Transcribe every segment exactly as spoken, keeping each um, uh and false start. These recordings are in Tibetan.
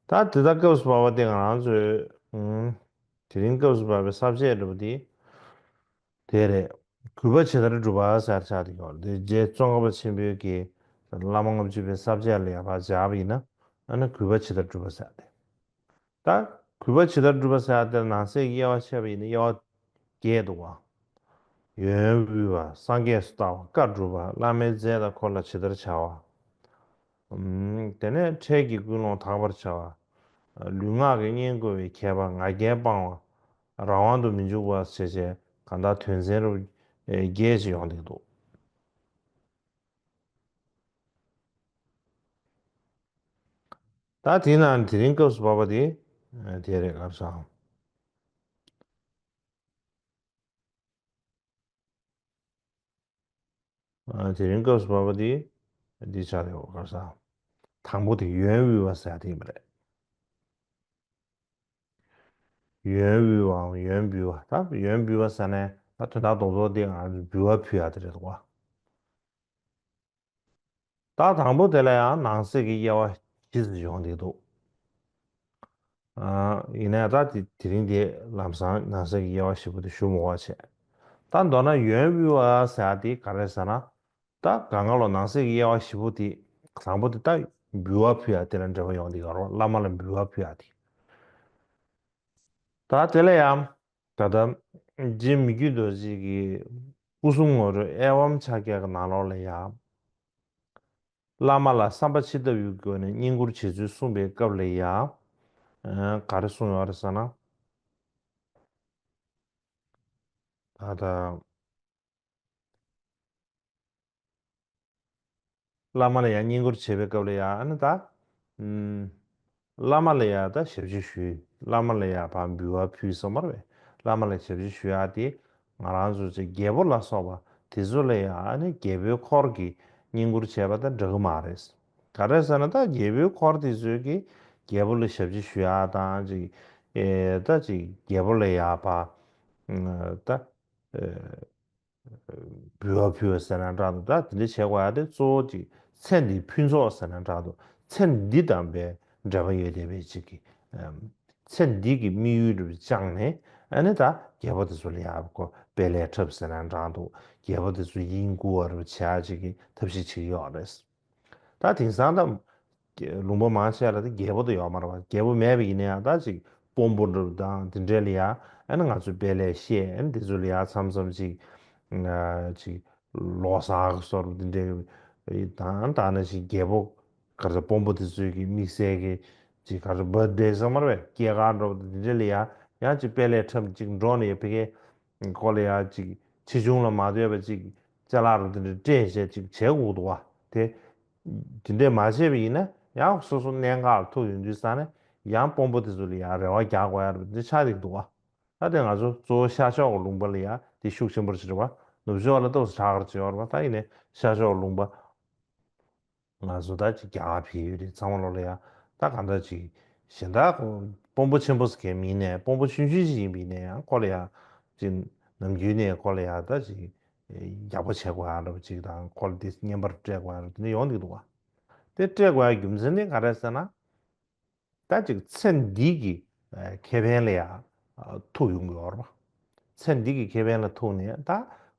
ད་དེ་ལྟར་སྐབས་སུ་བབ་པ་དེ་ང་རང་ཚོའི་ཨུམ། དེ་རིང་སྐབས་སུ་བབ་པའི་ས་བཅད་འདྲ་པོ་དེ་དེ་རེད། གུས་པ་ཇི་ལྟར་བསྒྲུབ་པ་ཟེར་ཆགས་དེ་ཡོད་རེད། དེ་རྗེ་ཙོང་ཁ་པ་ཆེན་པོའི་གི་བླ་མ་ལྔ་བཅུ་པའི་ས་བཅད་ལ་ཡར་ཕར་སྦྱར་བ་ཡིན་ན། ཨ་ནི་གུས་པ་ཇི་ལྟར་བསྒྲུབ་པ་ཟེར་ཏེ། ད་གུས་པ་ཇི་ལྟར་བསྒྲུབ་པ་ཟེར་ཏེ་ནང་གསེས་ཀྱི་དབྱེ་བ་ཕྱེ་བ་ཡིན་ན་དབྱེ་བ་བརྒྱད་འདུག་པ། ཡོན་དབུལ་བ། སངས་རྒྱས་སུ་ལྟ་བ། བཀའ་སྒྲུབ་པ། བླ་མའི་མཛད་དང་འཁོར་ལ་ཇི་ལྟར་བྱ་བ། ཨུམ། དེ་ནས་འཕྲལ་གྱི་ཀུན་སློང་དག་པར་བྱ་བ། ལུས་ངག་གི་གཉེན་བསྐོར་བའི་ཁྱད་པར། ང་རྒྱལ་སྤང་བ། རང་དབང་དུ་མི་འཇུག་པ་བྱས་བྱས་གང་ལྟར་དོན་ཚན་རུ་བརྒྱད་ཅིག་ཡོང་གི་འདུག་ད་དེའི་ནང་དེ་རིང་སྐབས་སུ་བབ་པ་དེ་དེ་རེད། ག་རེ་ཟེར། དེ་རིང་སྐབས་སུ་བབ་པ་དེ་འདི་ཆགས་ཡོད། ག་རེ་ཟེར། དང་པོ་དེ་ཡོན་དབུལ་བ་ཟེར་ཡ་དེ་ཡིན་པ་རེད། ཡོན་དབུལ་བའམ་ཡོན་འབུལ་བ། ད་ཡོན་འབུལ་བ་ཟེར་ནས་ད་དོན་དག་རྡོག་རྡོག་དེ་ང་ཚོས་འབུལ་བ་ཕུལ་ཡ་དེ་རེད་འདུག་པ། ད་དང་པོ་དེ་ལ་ཡང་ནང་གསེས་ཀྱི་དབྱེ་བ་བཞི་ཙམ་ཡོང་གི་འདུག་ཨ། ཡིན་ནའི་ད་དེ་དེ་རིང་དེ་ལམ་སང་ནང་གསེས་ཀྱི་དབྱེ་བ་བཞི་པོ་དེ་ཞུ་མི་དགོས་པ་བྱས། ད་མདོར་ན་ཡོན་དབུལ་བ་ཟེར་ཡ་དེ་ག་རེ་ཟེར་ན། ད་གང་ག་ལོ་ནང་གསེས་ཀྱི་དབྱེ་བ་བཞི་པོ་དེ་དང་པོ་དེ་ད་འབུལ་བ་ཕུལ་ཡ་དེ་ལ་འབྲེལ་བ་ཡོང་གི་ཡོད་རེད། བླ་མ་ལ་འབུལ་བ་ཕུལ་ཡ་དེ། ད་དེ་ལ་ཡང་ད་ལྟ་རྗེ་མི་བསྐྱོད་རྡོ་རྗེ་གི་སྐུ་གསུམ་ངོ་སྤྲོད་ཨེ་ཝཾ་ཕྱག་རྒྱ་གི་ནང་ལོགས་ལ་ཡང་། བླ་མ་ལ་བསམ་པ་ཇི་ལྟ་བུའི་སྒོ་ནས་བསྙེན་བཀུར་བྱེད་ཚུལ་གསུངས་པའི་སྐབས་ལ་ཡང་། ཨ། ག་རེ་གསུངས་ཡོད་རེད་ཟེར་ན། ད་ལྟ་བླ་མ་ལ་ཡང་བསྙེན་བཀུར་བྱེད་པའི་སྐབས་ལ་ཡང་། ཨ་ནི་ད། ཨུམ། བླ་མ་ལ་ཡང་ད་ཞབས་ཕྱི་ཞུས། བླ་མ་ལ་ཡང་ཕར་འབུལ་བ་ཕུལ་ཟེར་མ་རེད་པས། བླ་མ་ལ་ཞབས་ཕྱི་ཞུ་ཡ་དེ་ང་རང་ཚོ་ཅིག་རྒྱལ་པོ་ལ་སོགས་པ་དེ་ཚོ་ལ་ཡང་། ཨ་ནི་རྒྱལ་པོའི་འཁོར་གྱིས་བསྙེན་བཀུར་བྱས་པ་དང་འདྲ་གི་མ་རེད། ག་རེ་ཟེར་ན་ད་རྒྱལ་པོའི་འཁོར་དེ་ཚོས་ཀྱིས་རྒྱལ་པོ་ལ་ཞབས་ཕྱི་ཞུ་ཡ་དང་ཅིག་ཨེ། ད་ཅིག་རྒྱལ་པོ་ལ་ཡང་ཕར། ཨ། ད། ཨེ། འབུལ་བ་ཕུལ་བ་ཟེར་ན་འདྲ་འདུག་ད་དེ་འདྲ་བྱེད་དགོས་ཡ་དེ་གཙོ་བོ་ཅིག་ཚེ་འདིའི་ཕུན་ཚོགས་ཟེར་ན་འདྲ་འདུག་ཚེ་འདི་དང་བའི་འབྲེལ་བ་ཡོད་བསྡད་པའི་ཅིག་གི། ཨམ། ཚེ་འདི་གི་དམིགས་ཡུལ་རུ་བཅངས་ནས། ཨ་ནི་ད་རྒྱལ་པོ་དེ་ཚོ་ལ་ཡག་པོ་དཔལ་ལས་འཁྲབ་ཟེར་ན་འདྲ་འདུག་རྒྱལ་པོ་དེ་ཚོ་དབྱིངས་བསྐུར་བ་རུ་བྱེད་ཡ་ཅིག་གི་ཐབས་ཤེས་བྱེད་ཀྱི་ཡོད་རེད། ད་དེང་སང་ད་ལུང་པ་མང་ཆེ་ལ་ད་རྒྱལ་པོ་དེ་ཡོད་མ་རེད་པ། རྒྱལ་པོ་མེད་པ་ཡིན་ན་ཡང་ད་ཅིག་དཔོན་པོ་འདྲ་པོ་དང་དེ་འདྲས་ལ་ཡ། ཨ་ནི་ང་ཚོས་དཔལ་ལས་བཤད། ཨ་ནི་དེ་ཚོ་ལ་ཡ་མཚམས་མཚམས་ཅིག་ཨ། ཅིག་ལོ་གསར་གྱི་བཟོ་འདྲ་དེ་འདྲས་དང་། ད་ནི་ཅིག་རྒྱལ་པོ་ག་རེ་ཟེར། དཔོན་པོ་དེ་ཚོས་ཀྱི་དམིགས་བསལ་གྱི་ཅིག་ག་རེ་ཟེར། བར་ཐི་ཌེ་ཟེར་མ་རེད་པས། སྐྱེས་སྐར་འདྲ་པོ་དེ་འདྲས་ལ་ཡ་ཡང་ཅིག་དཔལ་ལས་འཁྲབ་ཅིག་འགྲོ་ནས་ཡ་ཕ་གིའི་སྐོར་ལ་ཡ་ཅིག་ཆེ་ཆུང་ལ་མ་ལྟོས་པ་ཅིག་ཅ་ལག་རུ་དེ་འདྲ་སྤྲད་བྱས་ཅིག་བྱེད་དགོས་འདུག་པ། དེ་དེ་འདྲས་མ་བྱས་པ་ཡིན་ན་ཡང་སོ་སོ་གནད་འགག་ལ་ཐུག་ཡོང་དུས་ཙང་ནས་ཡང་དཔོན་པོ་དེ་ཚོ་ལ་ཡང་རེ་བ་རྒྱག་དགོས་ཡ་རུ་འདི་ཆགས་ཀྱི་འདུག་པ། ད་དེ་ང་ཚོ་གཙོ་བོ་ཤར་ཕྱོགས་ཀྱི་ལུང་པ་ལ་ཡ་དེ་ཤུགས་ཆེན་པོ་ཅིག་རེད་པ། ནུབ་ཕྱོགས་ལ་ཏོག་ཙམ་དྲག་ག་ཅིག་ཡོད་རེད་པ། ད་ཡིན་ནའི་ཤར་ཕྱོགས་ཀྱི་ལུང་པ། ང་ཚོ་ད་ཅིག་རྒྱ་གར་བལ་ཡུལ་རེད། ཚང་མ་ལོག་ལ་ཡ་ད་གང་ལྟར་ཅིག་གཞན་དག་དཔོན་པོ་ཆེན་པོ་ཟེར་མཁན་མིན་ནའི། དཔོན་པོ་ཆུང་ཆུང་ཅིག་ཡིན་པ་ཡིན་ནའི་ཡང་ཁོ་ལ་ཡ་ཅིག་ནམ་རྒྱུན་ནས་ཁོ་ལ་ཡ་ད་ཅིག་ཡག་པོ་བྱེད་དགོས་ཡ་འདྲ་པོ་ཅིག་དང་། ཁོ་ལ་དེ་བསྙེན་པར་སྤྲད་དགོས་ཡ་འདྲ་པོ་དེ་འདྲ་ཡོང་གི་འདུག་པ། དེ་སྤྲད་དགོས་ཡ་རྒྱུ་མཚན་དེ་ག་རེ་ཟེར་ན། ད་ཅིག་ཚེ་འདི་གི་ཨ་ཁེ་ཕན་ལ་ཡ་ཨ་ཐུག་ཡོང་གི་ཡོད་རེད་པ། ཚེ་འདི་གི་ཁེ་ཕན་ལ་ཐུག་ནས་ད་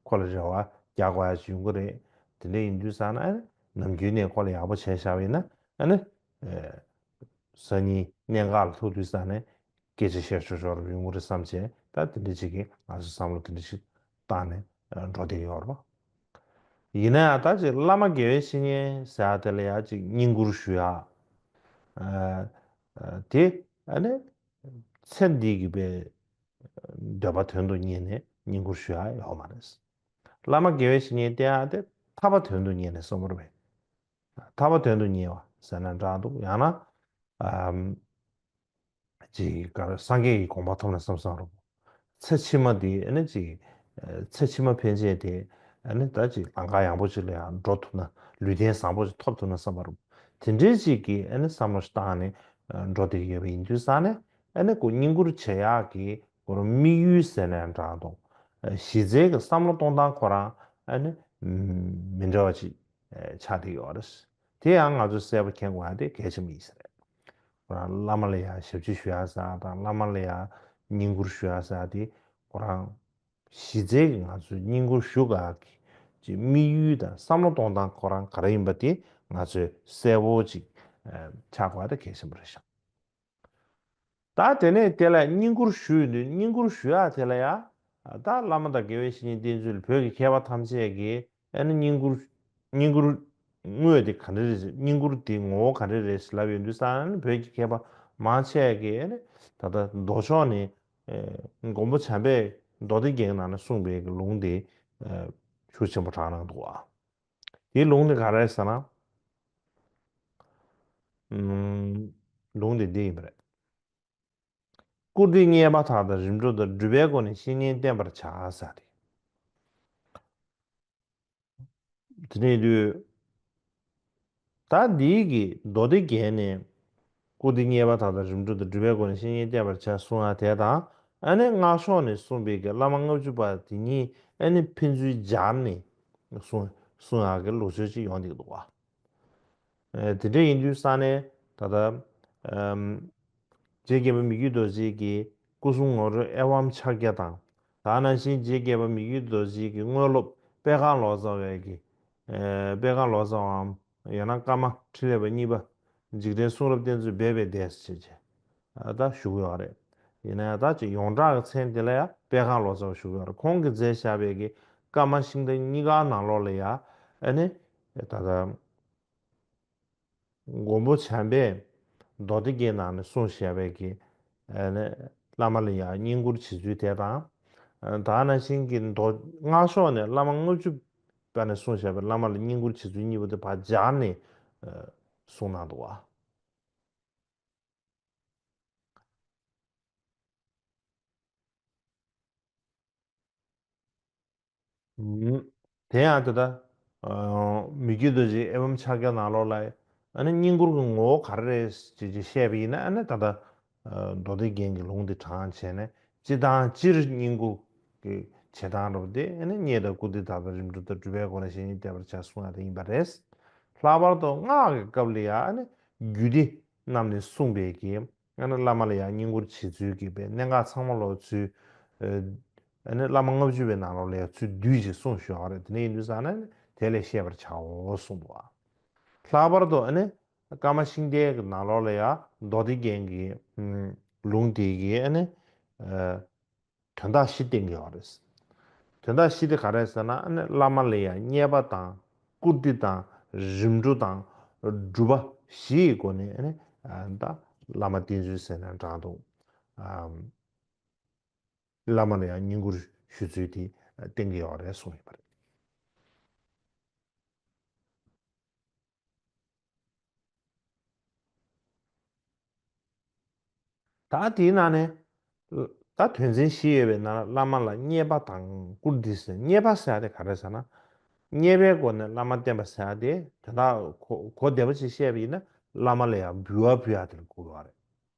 ཁོ་ལ་རེ་བ་རྒྱག་དགོས་ཡ་ཅིག་ཡོང་གི་རེད། དེ་འདྲ་ཡིན་དུས་ཙང་ན་ཨ་ནི་ནམ་རྒྱུན་ནས་ཁོ་ལ་ཡག་པོ་བྱས་བཞག་པ་ཡིན་ན། ཨ་ནི་ཨ་སང་ཉིན་གནད་འགག་ལ་ཐུག་དུས་ཙང་ནས་སྐད་ཆ་བཤད་ཆོག་ཆོག་རུ་ཡོང་གི་རེད་བསམ་བྱས། ད་དེ་འདྲ་ཅིག་གི་ང་ཚོ་བསམ་བློ་དེ་འདྲ་ཞིག་བཏང་ནས་ཨ་འགྲོ་བསྡད་ཡོད་རེད་པ། ཡིན་ན་ཡང་ད་ཅིག་བླ་མ་དགེ་བའི་བཤེས་གཉེན་ཟེར་ཡ་དེ་ལ་ཡ་ཅིག་བསྙེན་བཀུར་ཞུ་ཡ། ཨ་ཨ་དེ་ཨ་ནི་ཚེ་འདི་གི་པའི་འདོད་པ་དོན་དུ་གཉེར་ནས་བསྙེན་བཀུར་ཞུ་ཡ་ཡོད་མ་རེད། བླ་མ་དགེ་བའི་བཤེས་གཉེན་བསྟེན་ཡ་དེ་ཐར་པ་དོན་དུ་གཉེར་ནས་གསུངས་པ་རེད་པས། ཐར་པ་དོན་དུ་གཉེར་བ་ཟེར་ན་འདྲ་འདུག་ཡང་ན་ཨམ། ཅིག་ག་རེ། སངས་རྒྱས་ཀྱི་གོ་འཕང་ཐོབ་ན་བསམ་བསམ་རུང་། ཚེ་ཕྱི་མ་དེ་ཨ་ནི་ཅིག་ཚེ་ཕྱི་མ་ཕན་ཆད་དེ་ཨ་ནི་ད་ཅིག་ལམ་ཁ་ཡངས་པོ་ཅིག་ལ་ཡང་འགྲོ་ཐུབ་ན། ལུས་རྟེན་བཟང་པོ་ཅིག་ཐོབ་ཐུབ་ན་བསམ་པ་རུང་། དེ་འདྲའི་ཅིག་གི་ཨ་ནི་བསམ་བློ་ཞིག་བཏང་ནས་འགྲོ་བསྡད་ཀྱི་ཡོད་པ་ཡིན་དུས་ཙང་ནས། ཨ་ནི་ཁོ་བསྙེན་བཀུར་བྱེད་ཡག་གི་ཁོ་རང་དམིགས་ཡུལ་ཟེར་ན་འདྲ་འདུག་གཞི་རྩའི་གི་བསམ་བློ་གཏོང་སྟངས་ཁོ་རང་ཨ་ནི་མི་འདྲ་བ་ཅིག་ཆགས་བསྡད་ཡོད་རེད། དེ་ཡང་ང་ཚོས་གསལ་པོ་མཁྱེན་དགོས་ཡ་དེ་གལ་ཆེན་པོ་ཡིན་ས་རེད། ཁོ་རང་བླ་མ་ལ་ཡང་ཞབས་ཕྱི་ཞུ་ཡ་ཟེར་ཡ་དང་བླ་མ་ལ་ཡང་བསྙེན་བཀུར་ཞུ་ཡ་ཟེར་ཡ་དེ་ཁོ་རང་གཞི་རྩའི་གི་ང་ཚོས་བསྙེན་བཀུར་ཞུ་དགོས་ཀྱི་ཅིག་དམིགས་ཡུལ་དང་བསམ་བློ་གཏོང་སྟངས་ཁོ་རང་ག་རེ་ཡིན་པ་དེ་ང་ཚོས་གསལ་པོ་ཅིག་ཨ་ཆགས་དགོས་ཡ་དེ་གལ་ཆེན་པོ་རེད་ཤག་ད་དེ་ནས་དེ་ལ་བསྙེན་བཀུར་ཞུས་ཡོད་དུས་བསྙེན་བཀུར་ཞུ་ཡག་དེ་ལ་ཡ། ད་བླ་མ་དང་དགེ་བའི་བཤེས་གཉེན་བསྟེན་ཚུལ་བོད་ཀྱི་མཁས་པ་ཐམས་ཅད་ཀྱིས་ཨ་ནི་བསྙེན་བཀུར་བསྙེན་བཀུར་དངོས་དེ་ག་འདྲ་རེད། བསྙེན་བཀུར་དེ་ངོ་བོ་ག་འདྲ་རེད་ལབ་ཡོང་དུས་ཙང་ཨ་ནི་བོད་ཀྱི་མཁས་པ་མང་ཆེ་གིས་ཨ་ནི་ད་ལྟ་མདོ་ཕྱོགས་ནས་ཨ་མགོན་པོ་བྱམས་པས་མདོ་སྡེ་རྒྱན་ནང་ནས་གསུངས་པའི་གི་ལུང་དེ་ཨ་ཤུགས་ཆེན་པོ་དྲངས་གནང་འདུག་ཨ། དེའི་ལུང་དེ་ག་རེ་རེད་ཟེར་ན། ཨུམ། ལུང་དེ་འདི་ཡིན་པ་རེད། བཀུར་སྟི་རྙེད་པ་དག་དང་རིམ་གྲོ་དང་སྒྲུབ་པའི་སྒོ་ནས་བཤེས་གཉེན་བསྟེན་པར་བྱ་ཟེར་ཏེ། དེ་ནས་དུས། ད་འདིའི་གི་མདོ་སྡེ་རྒྱན་ནས་བཀུར་སྟི་རྙེད་པ་དག་དང་རིམ་གྲོ་དང་སྒྲུབ་པའི་སྒོ་ནས་བཤེས་གཉེན་བསྟེན་པར་བྱ་གསུང་ཡ་དེ་དང་ཨ་ནི་སྔགས་ཕྱོགས་ནས་གསུངས་པའི་གི་བླ་མ་ལྔ་བཅུ་པ་དེ་གཉིས་ཨ་ནི་ཕན་ཚུན་སྦྱར་ནས་གསུང་གསུང་ཡ་གི་ལུགས་སྲོལ་ཅིག་ཡོང་བསྡད་ཀྱི་འདུག་བ། ཨ་དེ་འདྲ་ཡིན་དུས་ས་ནས་ད་ལྟ་ཨམ་རྗེ་རྒྱལ་པོ་མི་བསྐྱོད་རྡོ་རྗེ་གི་སྐུ་གསུང་ངོ་རོས་ཨེ་ཝཾ་ཕྱག་རྒྱ་དང་། དེ་ནང་བཞིན་རྗེ་རྒྱལ་པོ་མི་བསྐྱོད་རྡོ་རྗེ་གི་དངོས་སློབ་པད་ཁང་ལོ་ཙཱ་བའི་གི་ཨ་པད་ཁང་ལོ་ཙཱ་བའམ་ཡང་ན་ཀརྨ་ཕྲིན་ལས་པ་གཉིས་པ་འཇིག་རྟེན་གསུང་རབ་བསྟན་བཅོས་སྦས་པའི་སྡེ་ཟེར་བྱས་ཨ་ད་ཞུ་གི་ཡོད་རེད། ཡིན་ན་ཡང་ད་ཅིག་ཡོངས་གྲགས་ཀྱི་མཚན་དེ་ལ་ཡང་པད་ཁང་ལོ་ཙཱ་བ་ཞུ་གི་ཡོད་རེད། ཁོང་གིས་མཛད་བཞག་པའི་གི་ཀརྨ་ཤིང་རྟ་གཉིས་ཀ་ནང་ལོགས་ལ་ཡང་ཨ་ནི་ད་ལྟ་མགོན་པོ་བྱམས་པས་མདོ་སྡེ་རྒྱན་ནང་ནས་གསུངས་བཞག་པའི་གི་ཨ་ནི་བླ་མ་ལ་ཡང་བསྙེན་བཀུར་བྱེད་ཚུལ་དེ་དང་། ད་ནང་བཞིན་གྱི་མདོ་སྔགས་ཕྱོགས་ནས་བླ་མ་ལྔ་བཅུ་པ་ནས་གསུངས་བཞག་པའི་བླ་མ་ལ་བསྙེན་བཀུར་བྱེད་ཚུལ་གཉིས་པོ་དེ་ཕར་སྦྱར་ནས་གསུངས་གནང་འདུག་བ། དེ་ཡང་དེ་ལྟ། མི་བསྐྱོད་རྡོ་རྗེའི་ཨེ་ཝཾ་ཕྱག་རྒྱ་ནང་ལོགས་ལ་ཨ་ནི་བསྙེན་བཀུར་གྱི་ངོ་བོ་ག་རེ་རེད་ཅེས་བཤད་པ་ཡིན་ན་ཨ་ནི་ད་ལྟ་མདོ་སྡེ་རྒྱན་གྱི་ལུང་དེ་དྲངས་བྱས་ནས་སྤྱིར་བཏང་སྤྱིར་བསྙེན་བཀུར་གྱི་བྱེད་སྟངས་རབ་དེ་ཨ་ནི་རྙེད་དང་བཀུར་སྟི་དག་དང་རིམ་གྲོ་དང་སྒྲུབ་པའི་སྒོ་ནས་བཤེས་གཉེན་བསྟེན་པར་བྱ་གསུང་ཡ་དེ་ཡིན་པ་རེད། ལྷག་པར་དུ་སྔགས་ཀྱི་སྐབས་ལ་ཡང་ཨ་ནི་རྒྱུད་སྡེ་རྣམས་ནས་གསུངས་པའི་གི་ཨ་ནི་བླ་མ་ལ་ཡང་བསྙེན་བཀུར་བྱེད་ཚུལ་གྱི་པའི་གནད་འགག་ཚང་མ་ལོ་ཚུལ། ཨ་ནི་བླ་མ་ལྔ་བཅུ་པའི་ནང་ལོགས་ལ་ཡང་ཚུལ་བསྡུས་ཀྱིས་གསུངས་ཞོག་རེད། དེ་ནས་ཡིན་དུས་ཙང་ནས་དེ་ལས་ཤེས་པར་བྱའོ་གསུངས་པ། ལྷག་པར་དུ་ཨ་ནི་ཀརྨ་ཤིང་རྟའི་གི་ནང་ལོགས་ལ་ཡང་མདོ་སྡེ་རྒྱན་གྱི་ལུང་དེ་གི་ཨ་ནི། དོན་དག་བཞི་བསྟན་གྱི་ཡོད་རེད། དོན་དག་བཞི་དེ་ག་རེ་ཟེར་ན་ཨ་ནི་བླ་མ་ལ་ཡང་མཉེས་པ་དང་བཀུར་སྟི་དང་རིམ་གྲོ་དང་སྒྲུབ་པ་བཞི་ཡི་སྒོ་ནས་ཨ་ནི་ད་བླ་མ་བསྟེན་ཚུལ་ཟེར་ནས་དྲངས་འདུག་བླ་མ་ལ་ཡང་བསྙེན་བཀུར་ཞུ་ཚུལ་དེ་བསྟན་གྱི་ཡོད་རེད་གསུངས་ཡོད་པ་རེད། ད་དེའི་ནང་ནས་ད་དོན་ཚན་བཞི་ཡོད་པའི་ནང་བླ་མ་ལ་མཉེས་པ་དང་བཀུར་སྟི་ཟེར། མཉེས་པ་ཟེར་ཡ་དེ་ག་རེ་ཟེར་ན། མཉེས་པའི་སྒོ་ནས་བླ་མ་བསྟེན་པ་ཟེར་ཡ་དེ་དོན་དག་གོ་གོ་བདེ་པོ་ཅིག་བཤད་པ་ཡིན་ན་བླ་མ་ལ་ཡང་འབུལ་བ་ཕུལ་ཡ་དེ་ལ་གོ་དགོས་པ་རེད།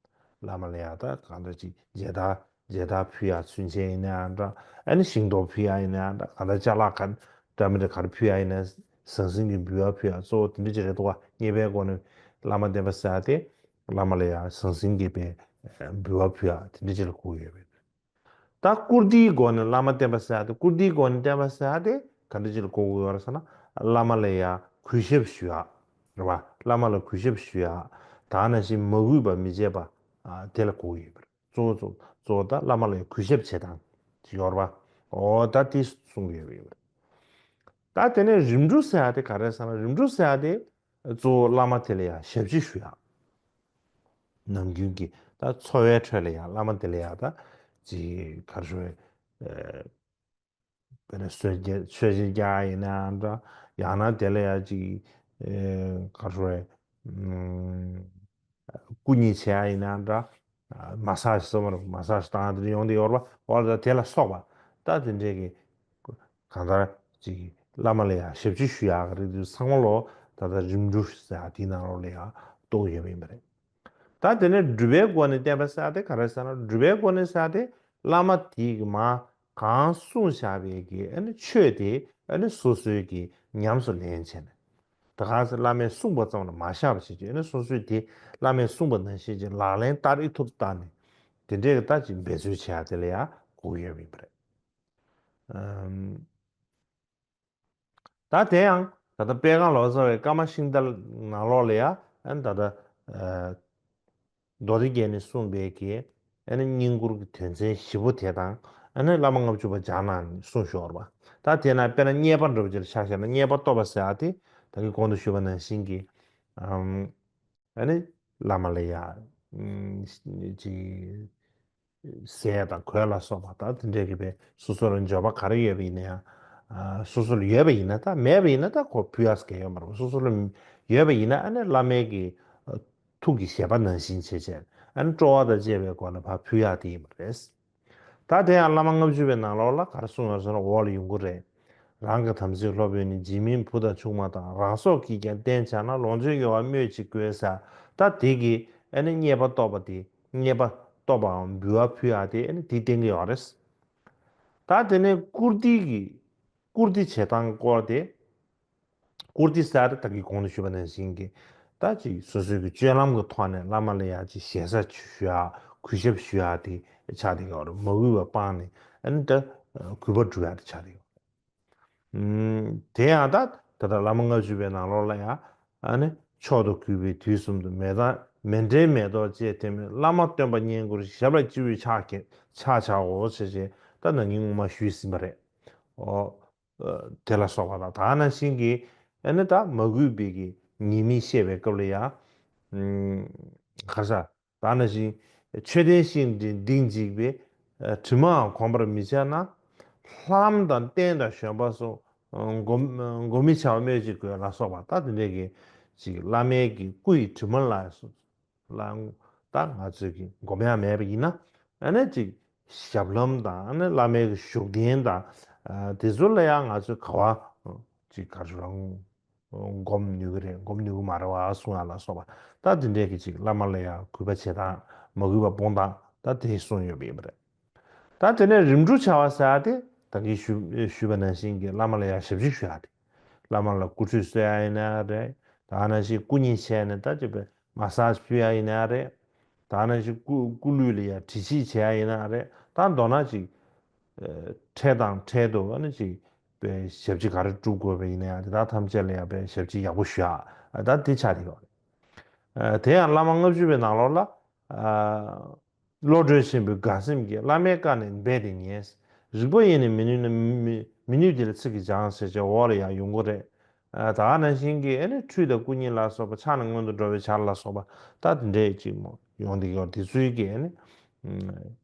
བླ་མ་ལ་ཡང་ད་གང་འདྲ་ཅིག་མཇལ་དར་མཇལ་དར་ཕུལ་ཡ་ཚུན་ཆད་ཡིན་ན་ཡང་འདྲ། ཨ་ནི་ཤིང་ཏོག་ཕུལ་ཡ་ཡིན་ན་ཡང་འདྲ། གང་ལྟར་ཅ་ལག་ག་འདྲ་མི་འདྲ་ག་རེ་ཕུལ་ཡ་ཡིན་ན་ཟང་ཟིང་གི་འབུལ་བ་ཕུལ་ཡ་གཙོ་བོ་དེ་འདྲ་ཅིག་རེད་འདུག་བ། མཉེས་པའི་སྒོ་ནས་བླ་མ་བསྟེན་པ་ཟེར་ཡ་དེ་བླ་མ་ལ་ཡང་ཟང་ཟིང་གི་པའི་འབུལ་བ་ཕུལ་ཡ་དེ་འདྲ་ཅིག་ལ་གོ་ཡོད་པས། ད་བཀུར་སྟིའི་སྒོ་ནས་བླ་མ་བསྟེན་པ་ཟེར་ཡ་དེ་བཀུར་སྟིའི་སྒོ་ནས་བསྟེན་པ་ཟེར་ཡ་དེ་ག་འདྲ་ཅིག་ལ་གོ་དགོས་ཡོད་རེད་ཟེར་ན། བླ་མ་ལ་ཡང་གུས་ཞབས་ཞུ་ཡ། རེད་བ། བླ་མ་ལ་གུས་ཞབས་ཞུ་ཡ། ད་ནང་བཞིན་མ་གུས་པ་མི་བྱེད་པ། ཨ་དེ་ལ་གོ་དགོས་ཡོད་པ་རེད། གཙོ་བོ་གཙོ་གཙོ་བོ་ད་བླ་མ་ལ་གུས་ཞབས་བྱེད་སྟངས་ཅིག་ཡོད་རེད་བ། འོ་ད་དེ་གསུང་གི་ཡོད་པ་རེད། ད་དེ་ནས་རིམ་གྲོ་ཟེར་ཡ་དེ་ག་རེ་ཟེར་ན། རིམ་གྲོ་ཟེར་ཡ་དེ་གཙོ་བོ་བླ་མ་དེ་ལ་ཡང་ཞབས་ཕྱི་ཞུ་ཡ། ནམ་རྒྱུན་གྱི་ད་འཚོ་བའི་ཁྲོད་ལ་ཡང་བླ་མ་དེ་ལ་ཡང་ད་ཅིག་ག་རེ་ཞུ་དགོས་རེད། དཔེར་ན་གསོལ་ཇ་མཆོད་མཇལ་རྒྱག་ཡིན་ནའང་འདྲ། ཡང་ན་དེ་ལ་ཡང་ཅིག་ཨེ་ག་རེ་ཞུ་དགོས་རེད། ཨུམ། སྐུ་མཉེ་བྱེད་ཡ་ཡིན་ནའང་འདྲ། མ་སཱ་ཇི་ཟེར་བ་རེད། མ་སཱ་ཇི་བཏང་དེ་ཡོང་དེ་ཡོད་རེད་པ། འོ་ལ་དེ་ལ་སོགས་པ་ད་དེ་འདྲས་ཀྱི་གང་ལྟར་ཅིག་བླ་མ་ལ་ཡང་ཞབས་ཕྱི་ཞུ་ཡག་གི་རིགས་དེ་ཚང་མ་ལོ་ད་ལྟ་རིམ་གྲོ་ཟེར་ཡག་དེའི་ནང་ལོགས་ལ་ཡང་གཏོགས་ཡོད་པ་ཡིན་པ་རེད། ད་དེ་ནས་སྒྲུབ་པའི་སྒོ་ནས་བསྟེན་པ་ཟེར་ཡག་དེ་ག་རེ་ཟེར་ན། སྒྲུབ་པའི་སྒོ་ནས་ཟེར་ཡག་དེ་བླ་མ་དེའི་གི་མ་གང་གསུངས་བཞག་པའི་གི་ཨ་ནི་ཆོས་དེ་ཨ་ནི་སོ་སོའི་གི་ཉམས་སུ་ལེན་བྱས་ནས། ད་ག་ཚོད་བླ་མས་གསུངས་པ་ཙམ་ལ་མ་བཞག་པ་བྱེད་ཀྱི་ཡོད་ན། སོ་སོས་དེ་བླ་མས་གསུངས་པ་ནང་བཞིན་གྱི་ལག་ལེན་བསྟར་ཨེ་ཐུབ་བལྟས་ནས་དེ་འདྲའི་གི་ད་ཅིག་འབད་རྩོལ་བྱེད་ཡ་དེ་ལ་ཡང་གོ་གི་ཡོད་པ་ཡིན་པ་རེད། ཨམ། ད་དེ་ཡང་ད་ལྟ་དཔལ་ཁང་ལོ་ཙཱ་བའི་བཀའ་མ་ཤིང་རྟ་ནང་ལོགས་ལ་ཡང་ཨ་ནི་ད་ལྟ་ཨ་མདོ་སྡེ་རྒྱན་ནས་གསུངས་པའི་གི་ཨ་ནི་བསྙེན་བཀུར་གྱི་དོན་ཚན་བཞི་པོ་དེ་དང་། ཨ་ནི་བླ་མ་ལྔ་བཅུ་པ་སྦྱར་ནས་གསུངས་ཤོར་བ། ད་དེ་ན་དཔེར་ན་མཉེས་པ་འདྲ་པོ་ཅིག་ལ་ཆ་བཞག་ན། མཉེས་པ་སྟོབ་པ་ཟེར་ཡ་དེ་ད་གིན་གོང་དུ་ཞུས་པ་ནང་བཞིན་གྱི་ཨམ། ཨ་ནི་བླ་མ་ལ་ཡ་ཨམ་ཅིག་ཟས་དང་གོས་ལ་སོགས་པ་ད་དེ་འདྲའི་གི་བས་སོ་སོ་ལ་འབྱོར་པ་ག་རེ་ཡོད་པ་ཡིན་ན་ཡང་། ཨ་སོ་སོ་ལ་ཡོད་པ་ཡིན་ན། ད་མེད་པ་ཡིན་ན་ད་ཁོ་ཕུལ་ཡག་གང་ཡང་ཡོད་མ་རེད། སོ་སོ་ལ་ཡོད་པ་ཡིན་ན་ཨ་ནི་བླ་མའི་གི་ཨ་ཐུགས་ཀྱི་བཞེད་པ་ནང་བཞིན་བྱས་བྱས་ཨ་ནི་སྤྲོ་བ་དང་བཅས་པའི་སྒོ་ནས་ཕར་ཕུལ་ཡག་དེ་ཡིན་པ་རེད། ད་དེ་ཡང་བླ་མ་ལྔ་བཅུ་པའི་ནང་ལོགས་ལ་ག་རེ་གསུངས་ཡོད་ཟེར་ན། འོག་ལ་ཡོང་གི་རེད། རང་གི་དམ་ཚིག་སློབ་དཔོན་ནི། འཇིགས་མེད་བུ་དང་ཆུང་མ་དང་། རང་སྲོག་གིས་ཀྱང་བརྟན་བྱ་ན། ལོངས་སྤྱོད་ཡོད་པ་སྨོས་ཅི་དགོས་ཟེར། ད་དེ་གི་ཨ་ནི་མཉེས་པ་སྟོབ་པ་དེ། མཉེས་པ་སྟོབ་པའམ་འབུལ་བ་ཕུལ་ཡག་དེ་ཨ་ནི་དེ་བསྟན་གྱི་ཡོད་རེད། ད་དེ་ནས་བཀུར་སྟི་གི་བཀུར་སྟི་བྱེད་སྟངས་སྐོར་དེ། བཀུར་སྟི་ཟེར་ཡ་ད་གིན་གོང་དུ་ཞུས་པ་ནང་བཞིན་གྱི་ད་ཅིག་སོ་སོའི་གི་སྤྱོད་ལམ་གྱི་ཐོག་ནས་བླ་མ་ལ་ཡ་ཅིག་ཞེ་ས་ཞུ་ཡག། གུས་ཞབས་ཞུ་ཡག་དེ་ཆགས་བསྡད་ཡོད་རེད། མ་གུས་པ་སྤངས་ནས་ཨ་ནི་ད་གུས་པ་སྒྲུབ་ཡག་དེ་ཆགས་བསྡད་ཡོད་རེད། ཨུམ། དེ་ཡང་ད་ད་ལྟ་བླ་མ་ལྔ་བཅུ་པའི་ནང་ལོགས་ལ་ཡང་ཨ་ནི་མཆོག་ཏུ་གུས་པས་དུས་གསུམ་དུ། མེ་ཏོག་མེ་འབྲས་མེ་ཏོག་ཅན་དེ་སྨོན། བླ་མ་སྟོན་པ་བསྙེན་བཀུར་ཞིང་། ཞབས་ལ་སྤྱི་བོས་ཕྱག་བགྱི་ཕྱག་བྱའོ་ཞེས་བྱས་ད་ནང་གི་སྔོན་མ་ཞུས་ཟིན་པ་རེད། ཨོ། ཨ་དེ་ལ་སོགས་པ་དང་། ད་ནང་བཞིན་གྱི་ཨ་ནི་ད་མ་གུས་པའི་གི་ཉེས་དམིགས་བཤད་པའི་སྐབས་ལ་ཡང་། ཨུམ། ག་རེ་ཟེར། ད་ནང་བཞིན་མཆོད་རྟེན་བཤིག་འདི་སྡིག་འཇིགས་པས། ཨ་དྲི་མའང་གོམས་པར་མི་བྱ་ན། ལྷ་ལམ་དང་རྟེན་དང་བཞོན་པ་སོགས། ཨ་མགོ་མགོ་མི་ཆག་སྨོས་ཅི་དགོས་ལ་སོགས་པ། ད་དེ་འདྲའི་གི་ཅིག་བླ་མའི་གི་སྐུ་ཡི་དྲི་མ་ལ་སོགས། ལ་ད་ང་ཚོས་ཀྱི་སྒོམ་ཡག་མེད་པ་ཡིན་ན། ཨ་ནི་ཅིག་ཞབས་ལྷམ་དང་། ཨ་ནི་བླ་མའི་གི་བཞུགས་གདན་དང་། ཨ་དེ་ཚོ་ལ་ཡང་ང་ཚོས་ག་བ་ཅིག་ག་རེ་རང་སྒོམ་ནུས་ཀྱི་རེད། སྒོམ་ནུས་ཀྱི་མ་རེད་བ་གསུང་ཡག་ལ་སོགས་པ། ད་དེ་འདྲའི་གི་ཅིག་བླ་མ་ལ་ཡང་གུས་པ་བྱེད་སྟངས། མ་གུས་པ་སྤོང་སྟངས། ད་དེ་གསུངས་ཡོད་པ་ཡིན་པ་རེད། ད་དེ་ནས་རིམ་གྲོ་བྱ་བ་ཟེར་ཡག་དེ་ད་གིན་ཞུ་ཞུས་པ་ནང་བཞིན་གྱི་བླ་མ་ལ་ཡང་ཞབས་ཕྱི་ཞུ་ཡག་དེ། བླ་མ་ལ་སྐུ་ཁྲུས་གསོལ་ཡག་ཡིན་ན་རེད། ད་ནང་བཞིན་སྐུ་མཉེ་བྱས་ནས་ད་ཅིག་པའི་མ་སཱཇ་ཕུལ་ཡག་ཡིན་ན་རེད། ད་ནང་བཞིན་སྐུ་སྐུ་ལུས་ལ་ཡང་དྲི་ཞིབ་བྱེད་ཡག་ཡིན་ན་རེད། ད་མདོར་ན་ཅིག་ཨ་འཕྲལ་དང་འཕྲལ་དུ་ཨ་ནི་ཅིག་པའི་ཞབས་ཕྱི་ག་རེ་སྒྲུབ་དགོས་པ་ཡིན་ན་ཡང་དེ་དག་ཐམས་ཅད་ལ་ཡང་པའི་ཞབས་ཕྱི་ཡག་པོ་ཞུ་ཡག། ཨ་ད་དེ་ཆགས་བསྡད་ཡོད་རེད། ཨ་དེ་ཡང་བླ་མ་ལྔ་བཅུ་པའི་ནང་ལོགས་ལ་ཨ་བློ་གྲོས་ཆེན་པོའི་དགའ་སེམས་ཀྱིས། བླ་མའི་བཀའ་ནི་རྦད་དེ་ཉན། རིག་པ་ཡིས་ནི་མི་ནུས་ན། མི་མི་ནུས་དེ་ལ་ཚིག་གིས་སྦྱང་ཟེར་བྱས་འོག་ལ་ཡང་ཡོང་གི་རེད། ཨ་ད་ག་ནང་བཞིན་གྱི་ཨ་ནི་ཁྲུས་དང་སྐུ་མཉེ་ལ་སོགས་པ། ཕྱག་ན་སྔོན་དུ་འགྲོ་བའི་ཕྱག་ལ་སོགས་པ། ད་དེ་འདྲའི་ཅིག་མོ་ཡོང་བསྡད་ཀྱི་ཡོད་རེད། དེ་ཚོའི་གི་ཨ་ནི་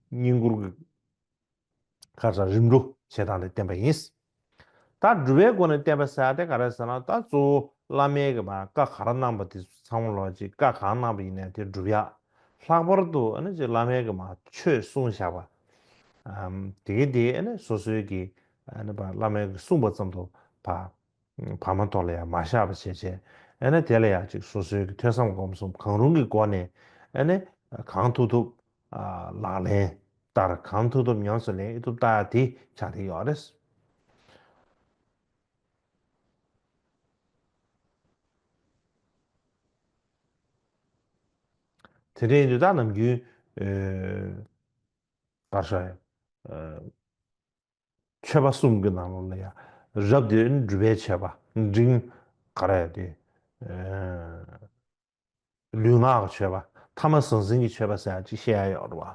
བསྙེན་བཀུར་གྱི་ཁ་ཚ་རིམ་གྲོ་བྱེད་སྟངས་དེ་བསྟན་པ་ཡིན། ད་སྒྲུབ་པའི་སྒོ་ནས་བསྟན་པ་ཟེར་ཡག་དེ་ག་རེ་ཟེར་ན། ད་གཙོ་བོ་བླ་མའི་གི་མ་བཀའ་ག་རེ་གནང་པ་དེ་ཚང་མ་ལོག་ཅིག་བཀའ་གང་གནང་པ་ཡིན་ནའི་དེ་སྒྲུབ་ཡག། ལྷག་པར་དུ་ཨ་ནི་ཅིག་བླ་མའི་གི་མ་ཆོས་གསུངས་བཞག་པ། ཨམ་དེ་གི་དེ་ཨ་ནི་སོ་སོའི་གི་ཨ་ནི་བ་བླ་མའི་གི་གསུངས་པ་ཙམ་དུ་བ་བར་མ་དོར་ལ་ཡང་མ་བཞག་པ་བྱས་བྱས། ཨ་ནི་དེ་ལ་ཡང་ཅིག་སོ་སོའི་གི་ཐོས་བསམ་སྒོམ་གསུམ་གང་རུང་གི་སྒོ་ནས་ཨ་ནི་གང་ཐུབ་ཐུབ་ཨ་ལག་ལེན་བསྟར། གང་ཐུབ་ཐུབ་ཉམས་སུ་ལེན་ཨེ་ཐུབ་བལྟ་ཡག་དེ་ཆགས་བསྡད་ཡོད་རེད། དེ་འདྲ་ཡིན་དུས་ད་ནམ་རྒྱུན་ཨ་ག་རེ་ཟེར་ཨ་མཆོད་པ་གསུམ་གྱི་ནང་ལོགས་ལ་ཡང་རབ་དེ་སྒྲུབ་པའི་མཆོད་པ། འབྲིང་ག་རེ་དེ་ཨ་ལུས་ངག་གི་མཆོད་པ། ཐ་མ་ཟང་ཟིང་གི་མཆོད་པ་ཟེར་ཡག་ཅིག་བཤད་ཡག་ཡོད་རེད་བ།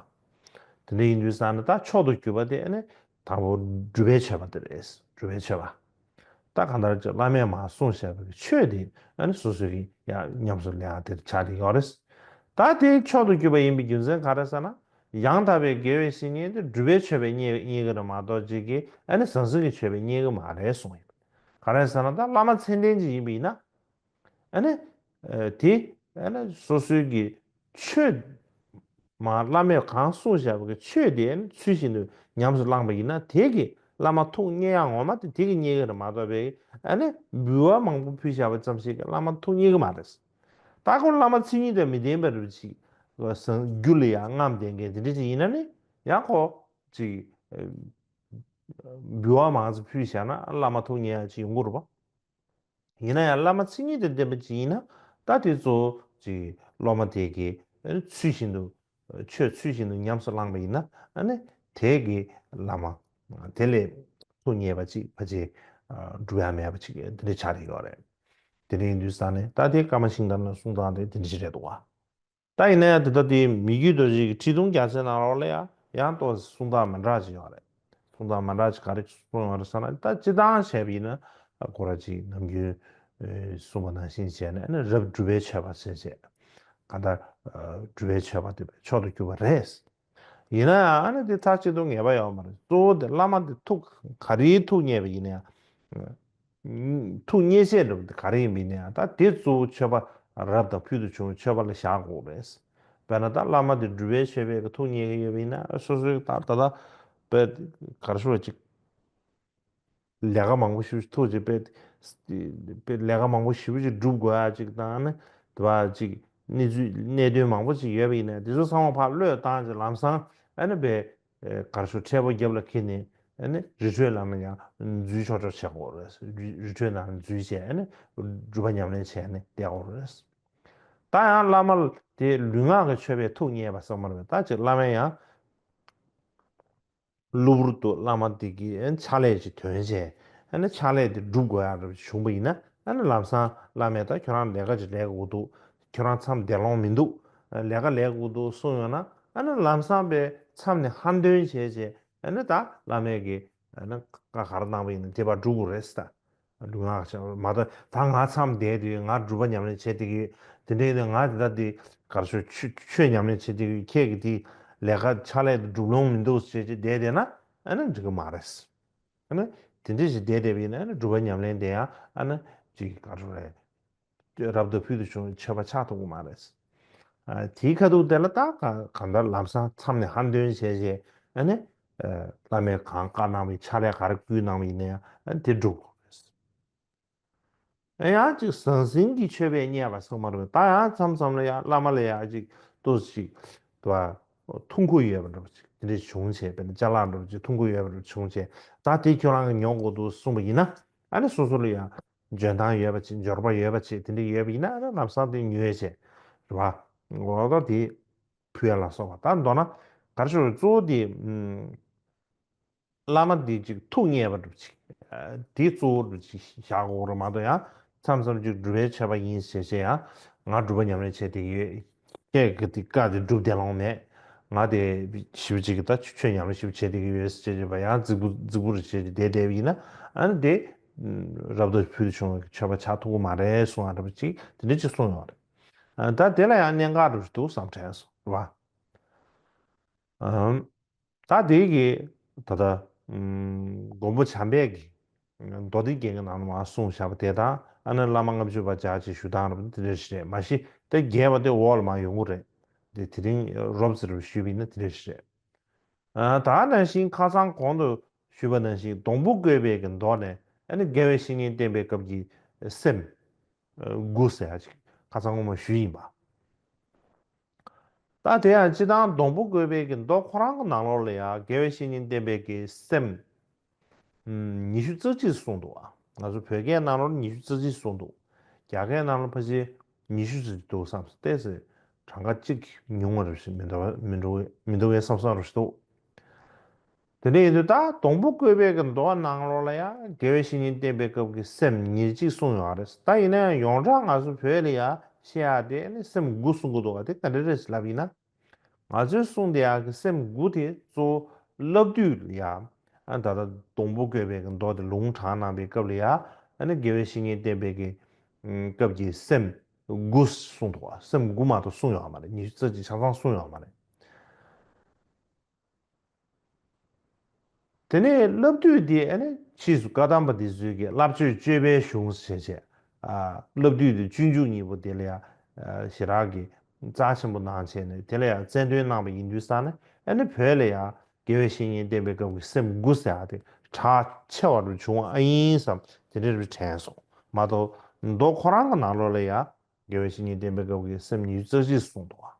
དེ་འདྲ་ཡིན་དུས་ཙང་ནས་ད་མཆོག་ཏུ་གྱུར་པ་དེ་ཨ་ནི་དང་པོ་སྒྲུབ་པའི་མཆོད་པ་དེ་རེད། སྒྲུབ་པའི་མཆོད་པ། ད་གང་ལྟར་ཅིག་བླ་མས་མར་གསུངས་བཞག་པའི་ཆོས་དེ་ཨ་ནི་སོ་སོ་གིས་ཡང་ཉམས་སུ་ལེན་ཡག་དེ་ཆགས་བསྡད་ཡོད་རེད། ད་དེ་མཆོག་ཏུ་གྱུར་པ་ཡིན་པའི་རྒྱུ་མཚན་ག་རེ་ཟེར་ན། ཡང་དག་པའི་དགེ་བའི་བཤེས་གཉེན་དེ་སྒྲུབ་པའི་མཆོད་པས་མཉེས་མཉེས་ཀྱི་རེད་མ་གཏོགས་ཅིག་གིས་ཨ་ནི་ཟང་ཟིང་གི་མཆོད་པས་མཉེས་ཀྱི་མ་རེད་གསུངས་ཡོད། ག་རེ་ཟེར་ན་ད་བླ་མ་མཚན་ལྡན་ཅིག་ཡིན་པ་ཡིན་ན། ཨ་ནི་ཨ་དེ་ཨ་ནི་སོ་སོའི་གི་ཆོས་མ་བླ་མས་གང་གསུངས་བཞག་པའི་གི་ཆོས་དེ་ཨ་ནི་ཚུལ་བཞིན་དུ་ཉམས་སུ་བླངས་པ་ཡིན་ན། དེ་གི་བླ་མ་ཐུགས་མཉེས་ཡག་ངོ་མ་དེ་དེ་གི་མཉེས་ཀྱི་རེད་མ་གཏོགས་པའི་ཨ་ནི་འབུལ་བ་མང་པོ་ཕུལ་བཞག་པ་ཙམ་ཞིག་གིས་བླ་མ་ཐུགས་མཉེས་ཀྱི་མ་རེད། ད་ཁོ་བླ་མ་མཚན་ཉིད་དང་མི་ལྡན་པ་རེད་ཅིག་རྒྱུད་ལ་ཡང་རྔམ་ལྡན་མཁན་དེ་འདྲ་ཅིག་ཡིན་ན་ནི་ཡང་ཁོ་ཅིག་འབུལ་བ་མང་ཙམ་ཕུལ་བཞག་ན་བླ་མ་ཐུགས་མཉེས་ཡག་ཅིག་ཡོང་གི་རེད་པ། ཡིན་ན་ཡང་བླ་མ་མཚན་ཉིད་དང་ལྡན་པ་ཅིག་ཡིན་ན། ད་དེ་གཙོ་བོ་ཅིག་སློབ་མ་དེ་གིས་ཚུལ་བཞིན་དུ། ཆོས་ཚུལ་བཞིན་དུ་ཉམས་སུ་བླངས་པ་ཡིན་ན། ཨ་ནི་དེ་གིས་བླ་མ་དེ་ལས་ཐུགས་མཉེས་པ་ཅིག་ཕལ་ཆེར་སྒྲུབ་ཡ་མེད་པ་ཅིག་དེ་འདྲ་ཆགས་ཀྱི་ཡོད་རེད། དེ་འདྲ་ཡིན་དུས་ཙང་ནས་ད་དེ་ཀརྨ་ཤིང་རྟ་ལ་གསུང་སྟངས་དེ་དེ་འདྲ་ཞིག་རེད་འདུག་བ། ད་ཡིན་ན་ཡང་དེ་ལྟ་དེ་མི་བསྐྱོད་རྡོ་རྗེ་གི་ཁྲི་གདུང་རྒྱ་མཚོའི་ནང་ལོགས་ལ་ཡང་ཡང་ཏོག་ཙམ་གསུང་སྟངས་མི་འདྲ་ཅིག་ཡོད་རེད། གསུང་སྟངས་མི་འདྲ་ཅིག་ག་རེ་གསུངས་ཡོད་རེད་ཟེར་ན། ད་སྤྱིར་བཏང་བྱས་པ་ཡིན་ན་ཁོ་རང་ཅིག་ནམ་རྒྱུན་གསུངས་པ་ནང་བཞིན་བྱས་ནས། ཨ་ནི་རབ་སྒྲུབ་པའི་མཆོད་པ་ཟེར་བྱས། གང་ལྟར་སྒྲུབ་པའི་མཆོད་པ་འདོད་པའི་མཆོག་ཏུ་གྱུར་པ་རེད། ཡིན་ན་ཡང་ཨ་ནི་དེ་མཐའ་གཅིག་ཏུ་ངེས་པ་ཡོད་མ་རེད། གཙོ་བོ་དེ་བླ་མ་དེ་ཐུགས་ག་རེའི་ཐུགས་མཉེས་པ་ཡིན་ན་ཡང་། ཐུགས་མཉེས་བྱེད་འདྲ་པོ་དེ་ག་རེ་ཡིན་པ་ཡིན་ན་ཡང་། ད་དེ་གཙོ་བོ་མཆོད་པ་རབ་དང་ཕུལ་དུ་བྱུང་བའི་མཆོད་པ་ལ་བཞག་དགོས་རེད། དཔེར་ན་ད་བླ་མ་དེ་སྒྲུབ་པའི་མཆོད་པའི་གི་ཐུགས་མཉེས་ཀྱི་ཡོད་པ་ཡིན་ན། སོ་སོའི་ད་ད་ད་དཔེ་ག་རེ་ཞུ་བ་ཅིག་ལས་ཀ་མང་པོ་ཞིག་ཐུགས་རྗེ་དཔེ་དཔེ་ལས་ཀ་མང་པོ་ཞེ་པོ་ཅིག་སྒྲུབ་དགོས་ཡ་ཅིག་དང་། ཨ་ནི་དེ་བ་ཅིག་གནས་ཚུལ་གནད་དོན་མང་པོ་ཅིག་ཡོད་པ་ཡིན་ན། དེ་ཚོ་ཚང་མ་ཕར་བློས་བཏང་བྱས་ལམ་སང་། ཨ་ནི་དཔེ་ག་རེ་ཞུ། འཕྲལ་པོ་རྒྱབ་ལ་འཁྱེར་ནས། ཨ་ནི་རི་ཁྲོད་ནང་ལ་ཡང་འཛུལ་ཆོག་ཆོག་བྱེད་དགོས་རེད། རི་རི་ཁྲོད་ནང་ལ་འཛུལ་བྱས། ཨ་ནི་སྒྲུབ་པ་ཉམས་ལེན་བྱས་ནས་བསྡད་དགོས་རེད། ད་ཡང་བླ་མ་དེ་ལུས་ངག་གི་མཆོད་པས་ཐུགས་མཉེས་པ་ཟེར་མ་རེད་པས། ད་ཅིག་བླ་མས་ཡང་གློ་བུར་དུ་བླ་མ་དེ་གིས་ཕྱག་ལས་ཅིག་ཐོན་བྱས། ཨ་ནི་ཕྱག་ལས་དེ་སྒྲུབ་དགོས་ཡག་འདྲ་བྱུང་པ་ཡིན་ན། ཨ་ནི་ལམ་སང་བླ་མས་ད་ཁྱོད་རང་ལས་ཀ་ཅིག་ལས་དགོས་འདུག་ཁྱོད་རང་མཚམས་བསྡད་ལོང་མི་འདུག་ལས་ཀ་ལས་དགོས་འདུག་གསུངས་ཡོང་ན། ཨ་ནི་ལམ་སང་པའི་མཚམས་ནས་ཧར་འདོན་བྱས་བྱས། ཨ་ནི་ད་བླ་མས་ཀྱིས་ཨ་ནི་བཀའ་ག་རེ་གནང་པ་ཡིན་ན་དེ་བ་སྒྲུབ་དགོས་རེད་ཟེར། ད་ལུས་ངག་ཆ་མ་གཏོགས། ད་ང་མཚམས་བསྡད་དུས་ང་སྒྲུབ་པ་ཉམས་ལེན་བྱེད་བསྡད་ཀྱི་ཡོད། དེ་འདྲ་ཡིན་ན་ང་དེ་ད་དེ་ག་རེ་ཞུ། ཆོས་ཆོས་ཉམས་ལེན་བྱེད་བསྡད་ཀྱི་ཡོད། ཁྱེད་ཀྱིས་དེ་ལས་ཀ་ཕྱག་ལས་དེ་སྒྲུབ་ལོང་མི་འདུག་ཟེར་བྱས་བསྡད་བསྡད་ན། ཨ་ནི་འགྲིག་གི་མ་རེད། ཨ་ནི་དེ་འདྲ་ཞིག་བསྡད་བསྡད་པ་ཡིན་ན། ཨ་ནི་སྒྲུབ་པ་ཉམས་ལེན་དེ་ཡང་ཨ་ནི་ཅིག་ག་རེ་རེད། རབ་དང་ཕུལ་དུ་བྱུང་བའི་མཆོད་པ་ཆགས་ཐུབ་ཀྱི་མ་རེད། ཨ། དེའི་ཁ་ཐུག་དེ་ལ་ད་ག་གང་ལྟར་ལམ་སང་མཚམས་ནས་ཧར་འདོན་བྱས་བྱས། ཨ་ནི་ཨ་བླ་མས་གང་བཀའ་གནང་བའི་ཕྱག་ལས་ག་རེ་བསྐུལ་གནང་བ་ཡིན་ན་ཡང་། ཨ་ནི་དེ་སྒྲུབ་དགོས་རེད། ཨ། ཡང་ཅིག་ཟང་ཟིང་གི་མཆོད་པས་མཉེས་པ་ཟེར་མ་རེད་པས། ད་ཡང་མཚམས་མཚམས་ལ་ཡང་བླ་མ་ལ་ཡང་ཅིག་ཏོག་ཙམ་ཅིག་དེ་བ་ཐུགས་ཁུར་ཡོད་པ་འདྲ་པོ་ཅིག་དེ་འདྲ་བྱུང་བྱས། དཔེར་ན་ཅ་ལག་འདྲ་པོ་ཅིག་ཐུགས་ཁུར་ཡོད་པ་འདྲ་པོ་བྱུང་བྱས། ད་དེ་ཁྱོད་རང་གིས་ཉོ་དགོས་འདུག་གསུངས་པ་ཡིན་ན། ཨ་ནི་སོ་སོ་ལ་ཡང་འཇོན་ཐང་ཡོད་པ་ཅིག་འབྱོར་པ་ཡོད་པ་ཅིག་དེ་འདྲ་ཡོད་པ་ཡིན་ན། ཨ་ནི་ལམ་སང་དེ་ཉོས་བྱས་རེད་པ། འོ་ད་དེ་ཕུལ་ཡ་ལ་སོགས་པ། ད་མདོར་ན་ག་རེ་ཞུ། གཙོ་བོ་དེ་ཨམ་བླ་མ་དེ་ཅིག་ཐུགས་མཉེས་པ་འདྲ་པོ་ཅིག་ཨ། དེ་གཙོ་བོ་འདྲ་པོ་ཅིག་བཞག་དགོས་རེད་མ་གཏོགས། ཡང་མཚམས་མཚམས་ཅིག་སྒྲུབ་པའི་མཆོད་པ་ཡིན་ཟེར་བྱས་ཡང་ང་སྒྲུབ་པ་ཉམས་ལེན་བྱས་བསྡད་ཀྱི་ཡོད། ཁྱེད་ཀྱིས་དེ་བཀའ་དེ་སྒྲུབ་བསྡད་ལོང་མེད། ང་དེ་ཞེ་པོ་ཅིག་གི་ད་ཆོས་ཉམས་ལེན་ཞེ་པོ་བྱས་བསྡད་ཀྱི་ཡོད་ཟེར་བྱས་པ། ཡང་རྫིག་པོ་རྫིག་པོ་རེ་བྱས་ཏེ་བསྡད་བསྡད་པ་ཡིན་ན། ཨ་ནི་དེ་རབ་ཏུ་ཕུལ་དུ་བྱུང་བའི་མཆོད་པ་ཆགས་ཐུབ་ཀྱི་མ་རེད་གསུངས་པ་འདྲ་པོ་ཅིག་དེ་འདྲ་ཅིག་གསུངས་ཡོད་རེད། ཨ། ད་དེ་ལ་ཡང་གནད་འགག་འདྲ་པོ་ཅིག་འདུག་བསམ་དྲན་སོང་། རེད་པ། ཨམ། ད་དེ་གི་ད་ལྟ་ཨམ་མགོན་པོ་བྱམས་པས་ཀྱིས་མདོ་སྡེ་རྒྱན་གྱི་ནང་ལ་མར་གསུངས་བཞག་པ་དེ་དང་། ཨ་ནི་བླ་མ་ལྔ་བཅུ་པ་ལྗགས་ཀྱི་ཞུ་སྟངས་འདྲ་པོ་དེ་འདྲ་ཞིག་རེད། མ་གཞི་དེ་རྒྱས་པ་དེ་འོག་ལ་མར་ཡོང་གི་རེད། དེ་དེ་རིང་རོབ་ཙམ་རེ་ཞུས་པ་ཡིན་ན་དེ་འདྲ་ཞིག་རེད། ཨ། ད་ནང་བཞིན་ཁ་སང་གོང་དུ་ཞུས་པ་ནང་བཞིན་སྡོང་པོ་བཀོད་པའི་གི་མདོ་ནས། ཨ་ནི་དགེ་བའི་བཤེས་གཉེན་བསྟེན་པའི་སྐབས་ཀྱི་སེམས་དགུ་ཟེར་ཡ་ཅིག་ཁ་སང་སྔོན་མ་ཞུས་ཡིན་པ། ད་དེ་ཡང་སྤྱིར་བཏང་སྡོང་པོ་བཀོད་པའི་གི་མདོ་ཁོ་རང་གི་ནང་ལོགས་ལ་ཡང་དགེ་བའི་བཤེས་གཉེན་བསྟེན་པའི་གི་སེམས་ཉི་ཤུ་རྩ་གཅིག་གསུངས་འདུག་ཨ། ང་ཚོ་བོད་སྐད་ནང་ལོགས་ཉི་ཤུ་རྩ་གཅིག་གསུངས་འདུག་རྒྱ་སྐད་ནང་ལ་ཕལ་ཆེར་ཉི་ཤུ་ཙམ་འདུག་བསམ་སོང་། ཏོག་ཙམ་གྲངས་ཀ་གཅིག་ཉུང་བ་རེ་ཞིག་མི་འདུག་མི་འདུག་མི་འདུག་བསམ་བསམ་རེ་ཞིག་འདུག་དེ་འདྲ་ཡིན་དུས་ད་སྡོང་པོ་བཀོད་པའི་གི་མདོ་ནང་ལོགས་ལ་ཡང་དགེ་བའི་བཤེས་གཉེན་བསྟེན་པའི་སྐབས་ཀྱི་སེམས་ཉེར་གཅིག་གསུངས་ཡོད་རེད། ད་ཡིན་ན་ཡང་ཡོངས་གྲགས་ང་ཚོ་བོད་ལ་ཡང་བཤད་ཡ་དེ་ནི་སེམས་དགུ་གསུང་གི་འདུག་ག་དེ་ག་འདྲ་རེད་ལབ་ཡིན་ན། ང་ཚོའི་གསུང་དེ་ཡག་གི་སེམས་དགུ་དེ་གཙོ་བོ་བསླབ་བཏུས་ལ་ཡ། ཨ། ད་ལྟ་སྡོང་པོ་བཀོད་པའི་གི་མདོ་དེ་ལུང་དྲངས་གནང་པའི་སྐབས་ལ་ཡ། ཨ་ནི་དགེ་བའི་བཤེས་གཉེན་བསྟེན་པའི་གི་སྐབས་ཀྱི་སེམས་དགུ་གསུངས་འདུག་བ། སེམས་དགུ་མ་གཏོགས་གསུངས་ཡོད་མ་རེད། ཉི་ཤུ་རྩ་གཅིག་ཆ་ཚང་གསུངས་ཡོད་མ་རེད། དེ་ནས་བསླབ་བཏུས་དེ་ཨ་ནི་ཕྱིས་སུ་བཀའ་གདམས་པ་འདི་ཚོས་ཀྱི་བསླབ་བྱའི་སྤྱོད་པའི་གཞུང་ཞེས་བྱས། ཨ། བསླབ་བཏུས་དེ་སྤྱོད་འཇུག་གཉིས་པོ་དེ་ལ་ཡང་ཞེ་དྲག་གི་རྩ་ཆེན་པོ་གནང་བྱས་ནས་དེ་ལ་ཡང་རྩལ་འདོན་གནང་བ་ཡིན་དུས་ཙང་ནས། ཨ་ནི་བོད་ལ་ཡང་དགེ་བའི་བཤེས་གཉེན་བསྟེན་པའི་སྐབས་ཀྱི་སེམས་དགུ་ཟེར་ཡག་དེ་གྲགས་ཆེ་བ་རུ་བྱུང་བ་ཨ་ཡིན་བསམ་དེ་འདྲ་རུ་དྲན་སོང་མ་གཏོགས། མདོ་ཁོ་རང་གི་ནང་ལོགས་ལ་ཡང་དགེ་བའི་བཤེས་གཉེན་བསྟེན་པའི་སྐབས་ཀྱི་སེམས་ཉི་ཤུ་རྩ་གཅིག་གསུངས་འདུག་བ།